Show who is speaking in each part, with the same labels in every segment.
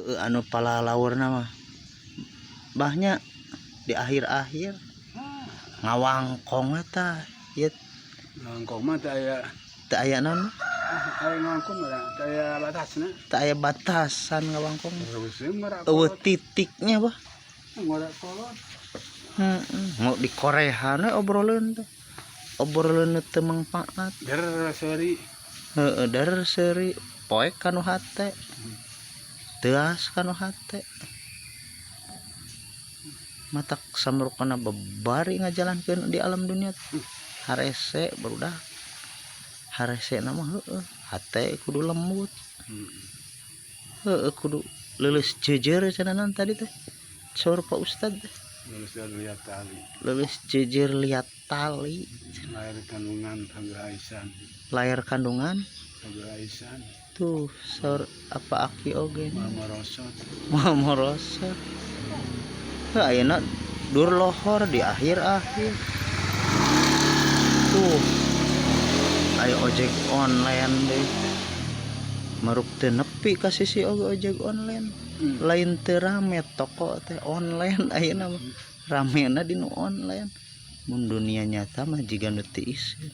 Speaker 1: Heueuh, anu palalaurna mah bahnya di akhir-akhir ngawangkong eta ieu.
Speaker 2: Ngawangkong mah teu aya.
Speaker 1: Teu aya naon?
Speaker 2: Ah, aya ngawangkong mah teu aya batasna.
Speaker 1: Teu aya batasan ngawangkong.
Speaker 2: Terus ngora.
Speaker 1: Eueuh titiknya, bah.
Speaker 2: Ngora kolot.
Speaker 1: Heeh, mau di Korea we obrolan teh, obrolan nu teu mangfaat.
Speaker 2: Der seuri.
Speaker 1: Heeh, der seuri, poek kanu hate, teuas kanu hate. Matak samrukana babari ngajalankeun di alam dunia harese, barudak, harese na mah. Heueuh, hate kudu lembut. Heueuh, kudu leuleus jeujeur cenah naon tadi teh saur Pak Ustad teh.
Speaker 2: Lulus dari lihat tali.
Speaker 1: Leuleus jeujeur liat tali.
Speaker 2: Lahir kandungan sambil aisan.
Speaker 1: Lahir kandungan.
Speaker 2: Sambil aisan.
Speaker 1: Tuh, saur apa aki oge.
Speaker 2: Moal morosot.
Speaker 1: Moal morosot. Heuh, ayeuna dur lohor di akhir-akhir tuh ayo ojek online deh, maruk teu nepi ka sisi oge ojek online. Lain teu rame toko teh online, ayeuna mah ramena di nu online. Mun dunia nyata mah jiga nu teu isin,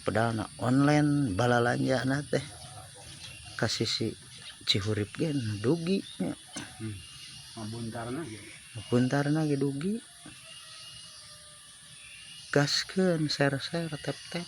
Speaker 1: padahal online balalanjana teh ka sisi Cihurip ge dugi nya.
Speaker 2: Mabuntarna ge.
Speaker 1: Buntarna ge dugi, gaskeun, share-share, tap tap.